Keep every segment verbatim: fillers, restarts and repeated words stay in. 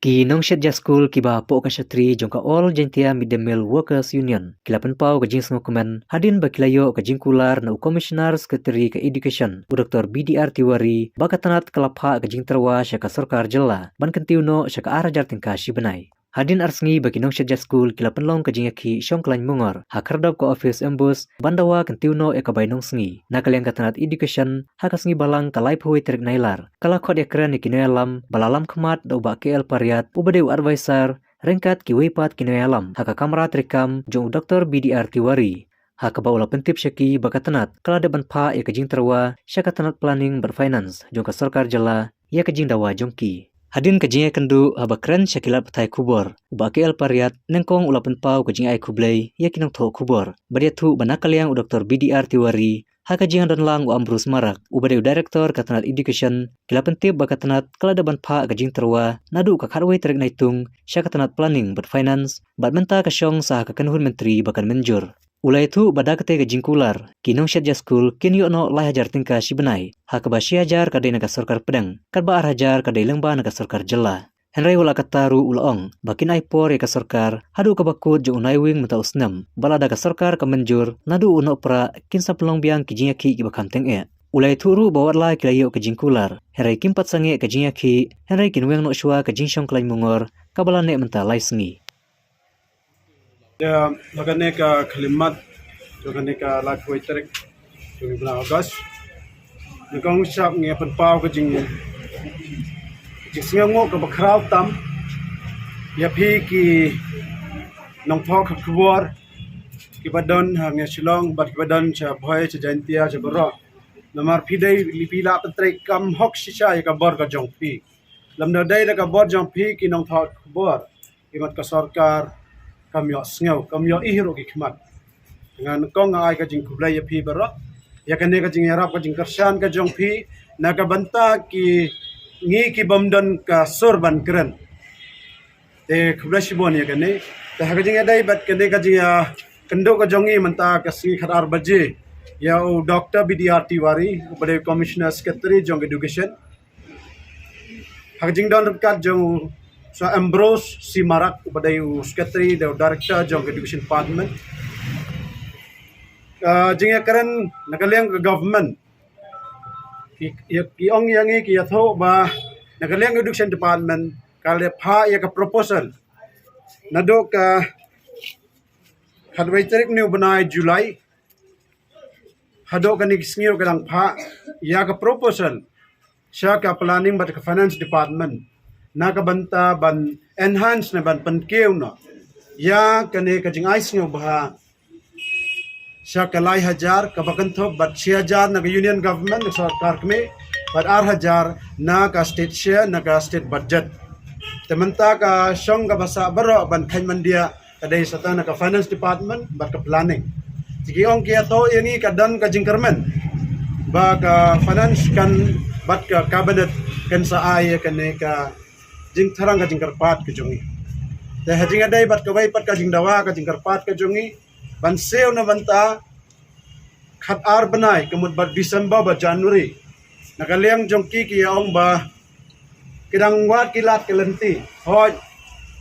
Ki nongshad ja skul kiba hapoh ka shatri jong ka All Jaintia Mid Day Meal Workers Union ki la pynpaw ka jingsngewkmen hadien ba ki la ïoh ka jingkular na u Commissioner Secretary ka Education, u Doktor B D R Tiwari, ba ka tnat ka la phah ka jingtyrwa sha ka sorkar jylla ban kyntiew noh sha ka ar hajar tyngka shi bnai. Hadien ar sngi ba ki nongshad ja skul ki la pynlong ka jingïakhih shong khlaiñ mungor ha khyrdop ka office MBOSE ban dawa kyntiew noh ïa ka bai nong sngi. Na ka liang ka tnat Education, ha ka sngi Balang ka laiphew wei tarik Nailar, ka la khot ïakren ïa ki nongïalam ba la lam khmat da u Bah K L Pariat, uba dei u advisor, ryngkat kiwei pat ki nongïalam ha ka kamra treikam jong u Doktor B D R Tiwari, ha kaba u la pyntip sha ki ba ka tnat ka la dep ban phah ïa ka jingtyrwa sha ka tnat Planning bad Finance jong ka sorkar jylla ïa ka jingdawa jong ki. Hadien ka jingïakynduh haba kren sha ki lad pathai khubor, u Bah K L Pariat nyngkong u la pynpaw ka jingai khublei ïa ki nongthoh khubor bad ïathuh ba na ka liang u Doktor B D R Tiwari, ha ka jingdon lang u Ambrose Marak, uba dei u Director ka tnat Education, ki la pyntip ba ka tnat ka la dep ban phah ka jingtyrwa naduh ka khatwei tarik Naitung sha ka tnat Planning bad Finance, bad mynta ka shong sa ha ka kynhun myntri ba kan mynjur. U la ïathuh ba da katei ka jingkular, ki nongshad ja skul kin ïoh noh lai hajar tyngka shi bnai, ha kaba shi hajar ka dei na ka sorkar pdeng, katba ar hajar ka dei lyngba na ka sorkar jylla. Hynrei wat la katta ruh u la ong ba kin ai por ïa ka sorkar haduh kaba kut jong u Naiwieng mynta u snem, bad lada ka sorkar ka mynjur naduh u Nohprah, kin sa pynlong biang ki jingïakhih kiba kham tyngeh. U la ïathuh ruh ba wat la ki la ïoh ka jingkular, hynrei kim pat sangeh ka jingïakhih, hynrei kin weng noh shuwa ka jingshong khlaiñ mungor kaba la neh mynta lai sngi. Ïa, ha kane ka khyllipmat, ha kane ka laiphew wei tarik jong u bnai August, nyngkong shap ngi pynpaw ka jing, jingsngewnguh kaba khraw tam ïa phi ki nongthoh khubor kiba don hangne Shillong bad kiba don sha Bhoi, sha Jaintia, sha baroh. Namar phi dei, phi la pyntreikam hok shisha ïa ka bor ka jong phi. Lymda dei da ka bor jong phi ki nongthoh khubor, imat ka sorkar kam ïohsngew, kam ïohi ruh ki khmat. Nga nyngkong nga ai ka jingkhublei ïa phi baroh ïa kane ka jingïarap, ka jingkyrshan ka jong phi na ka bynta ki, ngi ki bym don ka sur ban kren. Te khublei shibun ïa kane. Te ha ka jingïadei bad kane ka jingïakynduh ka jong ngi mynta ka sngi khatar baje ïa u Doktor B D R Tiwari, uba dei Commissioner Secretary jong Education, ha ka jingdon ryngkat jong u Sir Ambrose C Marak, uba dei u Secretary, dei u Director jong Education Department. Ka jingïakren na ka liang ka government, ki, ïa, ki ong ïa ngi, ki ïathuh ba na ka liang Education Department ka la phah ïa ka proposal naduh ka khatwei tarik une u bnai July haduh kane ka sngi ruh ka dang phah ïa ka proposal sha ka Planning bad ka Finance Department na ka bynta ban enhance ne ban pynkiew noh ïa kane ka jingai sngewbha sha ka lai hajar kaba kynthup bad shi hajar na ka Union Government, na ka sorkar kmie, bad ar hajar na ka state share, na ka state budget. Te mynta ka shong kaba sah baroh ban kheiñ myndiah ka dei sa tang na ka Finance Department bad ka Planning. Te ki ong ki ïathuh ïa ngi ka don ka jingkyrmen ba ka Finance kan bad ka Cabinet kan sa ai ïa kane ka jingthrang, ka jingkyrpad ka jong ngi. Te ha jingïadei bad kawei pat ka jingdawa, ka jingkyrpad ka jong ngi ban siew na bynta khatar bnai, ka mut bad December bad January. Na ka liang jong ki ki ong ba ki dang wad ki lad ki lynti. Hooid,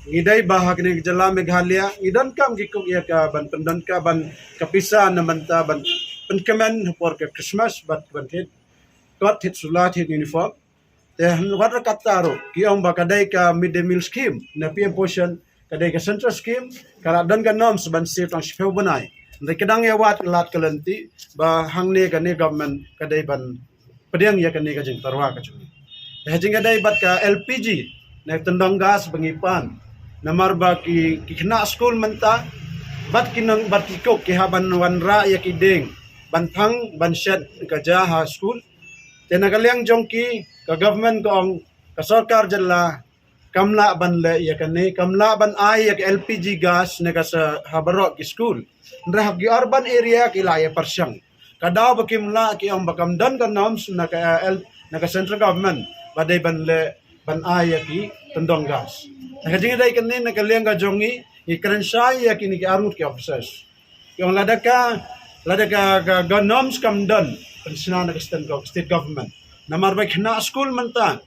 ngi dei ba ha kane ka jylla Meghalaya ngi donkam ki kup ïa ka ban pyndonkam ban ka pisa na bynta ban pynkmen ha por ka Christmas bad ban thied kot, thied sula, thied uniform. Te wat la katta ruh ki ong ba ka dei ka Mid Day Meal Scheme ne P M Poshan, ka dei ka central scheme, ka la don ka norms ban siew tang shiphew bnai. Hynrei ka dang ïa wad ka lad ka lynti ba hangne kane government ka dei ban pdiang ïa kane ka jingtyrwa ka jong ngi. Te ha jingïadei bad ka L P G ne tyndong gas ba ngi pan, namar ba ki, ki khynnah skul mynta bad ki nong bad ki kuk ki hap ban wanrah ïa ki dieng ban thang ban shet ka ja ha skul. Te na ka liang jong ki, ka government ka ong, ka sorkar jylla kam lah ban leh ïa kane, kam lah ban ai ïa ka L P G gas ne ka sa ha baroh ki skul. Hynrei ha ki urban area ki lah ïa pyrshang. Ka daw ba kim lah, ki ong ba kam don ka norms na ka, eh, L, na ka central government ba dei ban leh, ban ai ïa ki tyndong gas. Na ka jingïadei kane, na ka liang ka jong ngi, ngi kren shai ïa kine ki arngut ki officers. Ki ong lada ka, lada ka, ka, ka norms kam don, pynshna na ka state gov-, state government. Namar ba ki khynnah skul mynta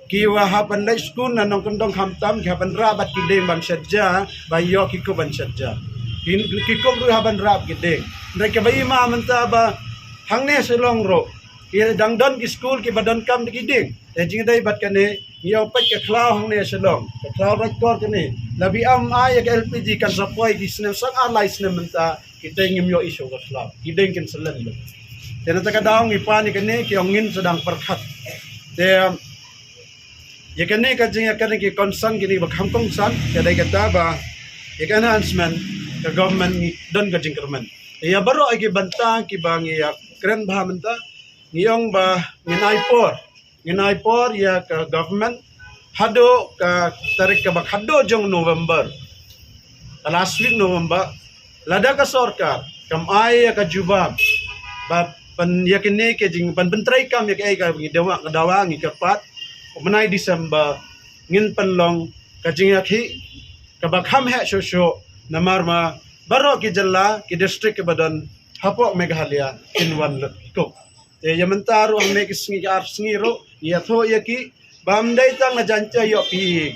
Ki wa hap ban leit skul na nongkyndong khamtam ki hap ban rah bad ki dieng ban shet ja, ba ïoh ki kup ban shet ja. Ki, ki kup ruh hap ban rah bad ki dieng. Hynrei kaba i ma mynta ba hangne Shillong ruh ki dang don ki skul kiba donkam da ki dieng. Te jingdei bad kane ngi ïoh peit ka khlaw hangne Shillong, ka khlaw Raikor kane. Lada ym ai ïa ka L P G kan sa poi ki snem, sang ar lai snem mynta, kita ngim ïoh issue ka khlaw. Ki dieng kin sa len lut. Te na kata ka daw ngi pan ïa kane ki ong ngin sa dang pyrkhat. Te ïa kane ka jingïakren ki concern kine ba kham kongsan, ka dei kata ba ïa ka enhancement ka government ngi don ka jingkyrmen. Te ïa baroh ïa ki bynta kiba ngi ïakren bha mynta, ngi ong ba ngin ai por, ngin ai por ïa ka government haduh ka tarik kaba khatduh jong November, ka last week November. Lada ka sorkar kam ai ïa ka jubab ba pyn ïa kine ki jing, ban pyntreikam ïa kaei ka ngi dawa, ka dawa ngi kyrpad, u bnai December ngin pynlong ka jingïakhih kaba kham heh shuh shuh, namar ma baroh ki jylla, ki district kiba don hapoh Meghalaya kin wan lut ki kup. Te ïa mynta ruh hangne ki sngi, ki ar sngi ruh ngi ïathuh ïa ki ba ym dei tang na Jaiñtia ïoh phi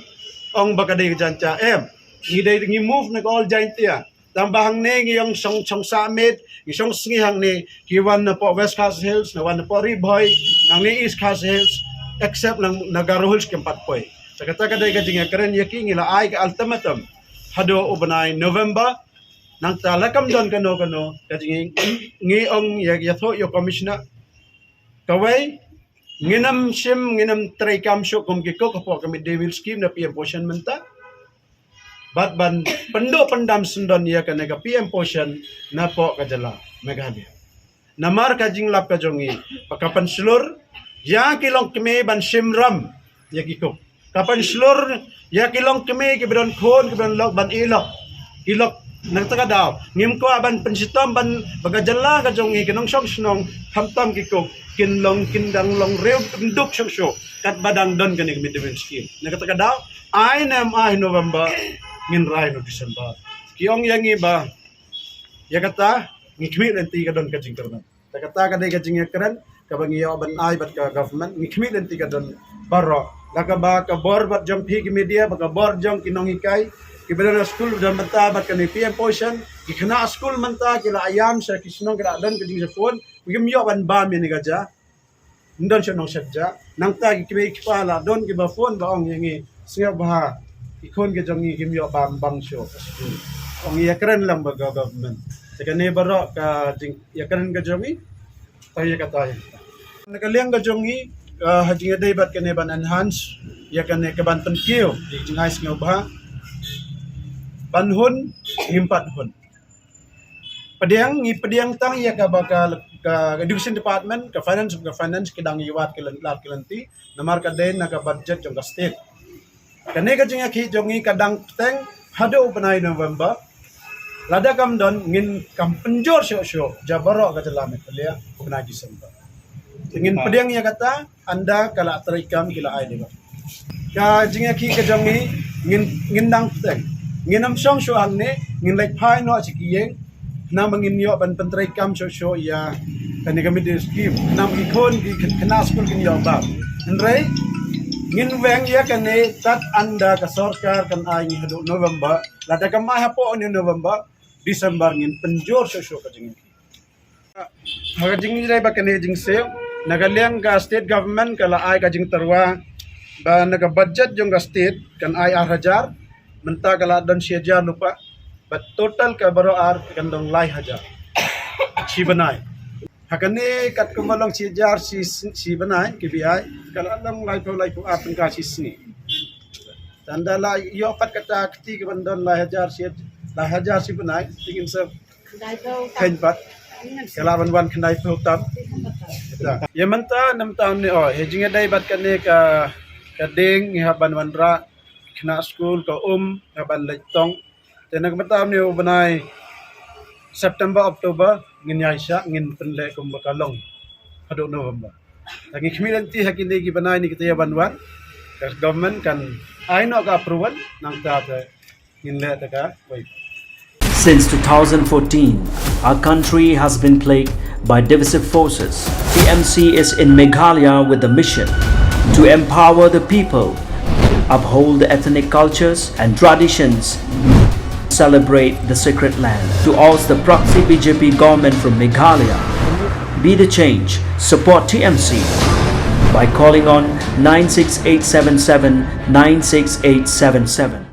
ong ba ka dei ka Jaiñtia, em. Ngi dei, ngi move na ka all Jaiñtia. Tang ba hangne ngi ong shong, shong sah miet, ngi shong sngi hangne, ki wan napoh West Khasi Hills, na wan napoh Ri Bhoi, nangne East Khasi Hills, except na, na Garo Hills kim pat poi. Te kata ka dei ka jingïakren ïa ki, ngi la ai ka ultimatum haduh u bnai November. Nangta lada kam don kano kano ka jing, ngi ong ïa, ïathuh ïa u commissioner. Kawei, ngin ym shim, ngin ym treikam shuh kum ki kup hapoh ka mid day meal scheme na P M Poshan mynta. Bad ban pynduh pyndam syndon ïa kane ka P M Poshan napoh ka jylla Meghalaya. Namar ka jinglap ka jong ngi ba ka pynshlur ïa ki longkmie ban shim ram ïa ki kup. Ka pynshlur ïa ki longkmie kiba don khun, kiba don lok, ban ïeh lok. Ki lok, na kata ka daw ngim kwah ban pynshitom ban, ba ka jylla ka jong ngi, ki nongshong shnong, khamtam ki kup, kin long, kin dang long riew kynduk shuh shuh katba dang don kane ka mid day meal scheme. Na kata ka daw, ai ne ym ai November, ngin rai na December. Ki ong ïa ngi ba ïa kata ngi khmih lynti ka don ka jingkyrmen. Te kata ka dei ka jingïakren kaba ngi ïoh ban ai bad ka government, ngi khmih lynti ka don baroh. La kaba ka bor bad jong phi ki media, bad ka bor jong ki nonghikai kiba don ha skul, don bynta bad kane P M Poshan, ki khynnah skul mynta ki la ïam sha ki shnong, ki la don ka jingsheptieng, ngim ïoh ban bam ïa kane ka ja. Ym don shuh nongshet ja. Nangta ki kmie ki kpa la don kiba phone ba ong ïa ngi, sngewbha, ki khun ki jong ngi kim ïoh bam bang shuh ha skul. Ong ïakren lang bad ka government. Te kane baroh ka jingïakren ka jong ngi. Tang ïa kata ïa kata. Na ka liang ka jong ngi, ah, ha jingïadei bad kane ban enhance ïa kane, ka ban pynkiew ïa ka jingai sngewbha, ban hun ngim pat hun. Pdiang, ngi pdiang tang ïa kaba ka, ka education department, ka finance, ka finance ki dang ïa wad ki lyn, lad ki lynti, namar ka dei na ka budget jong ka state. Kane ka jingïakhih jong ngi ka dang bteng haduh u bnai November. Lada kam don, ngin kam pynjur shuh shuh ja baroh ka jylla Meghalaya u bnai December. Te ngin pdiang ïa kata, ynda ka la treikam ki la ai dei ba ka jingïakhih ka jong ngi, ngin, ngin dang bteng. Ngin ym shong shuh hangne, ngin leit phai noh sha ki ïing. Namar ngin ïoh ban pyntreikam shuh shuh ïa kane ka mid day scheme. Namar ki khun ki khynnah skul kin ïoh bam. Hynrei ngin weng ïa kane tad ynda ka sorkar kan ai ngi haduh November. Lada kam ai hapoh une u November, December ngin pynjur shuh shuh ka jingïakhih. Ha ka jingïadei bad kane ka jingsiew, na ka liang ka state government ka la ai ka jingtyrwa ba na ka budget jong ka state kan ai ar hajar, mynta ka la don shi hajar lypa, bad total ka baroh ar kan don lai hajar shi bnai. Ha kane katkum ba long shi hajar shi, shi bnai ki ba ai, ka la long laiphew, laiphew ar tyngka shi sngi. Tang da la ïoh pat kata ka kti ka ban don lai hajar shi, lai hajar shi bnai, te ngin sa khein pat. Ka lah ban wan khyndai phew tam. Ïa mynta, na mynta ne, oh, ha jingïadei bad kane ka, ka dieng ngi hap ban wanrah, khynnah skul, ka um ngi hap ban leit tong. Te na ka mynta ne u bnai September, October ngin ïaishah, ngin pynleh kumba ka long haduh November. Te ngi khmih lynti ha kine ki bnai ne kita ïa ban wan, ka government kan ai noh ka approval, nangta te ngin leh te ka wei. Since two thousand fourteen, our country has been plagued by divisive forces. T M C is in Meghalaya with a mission. To empower the people, uphold the ethnic cultures and traditions, celebrate the sacred land. To oust the proxy B J P government from Meghalaya, be the change, support T M C by calling on nine six eight seven seven nine six eight seven seven.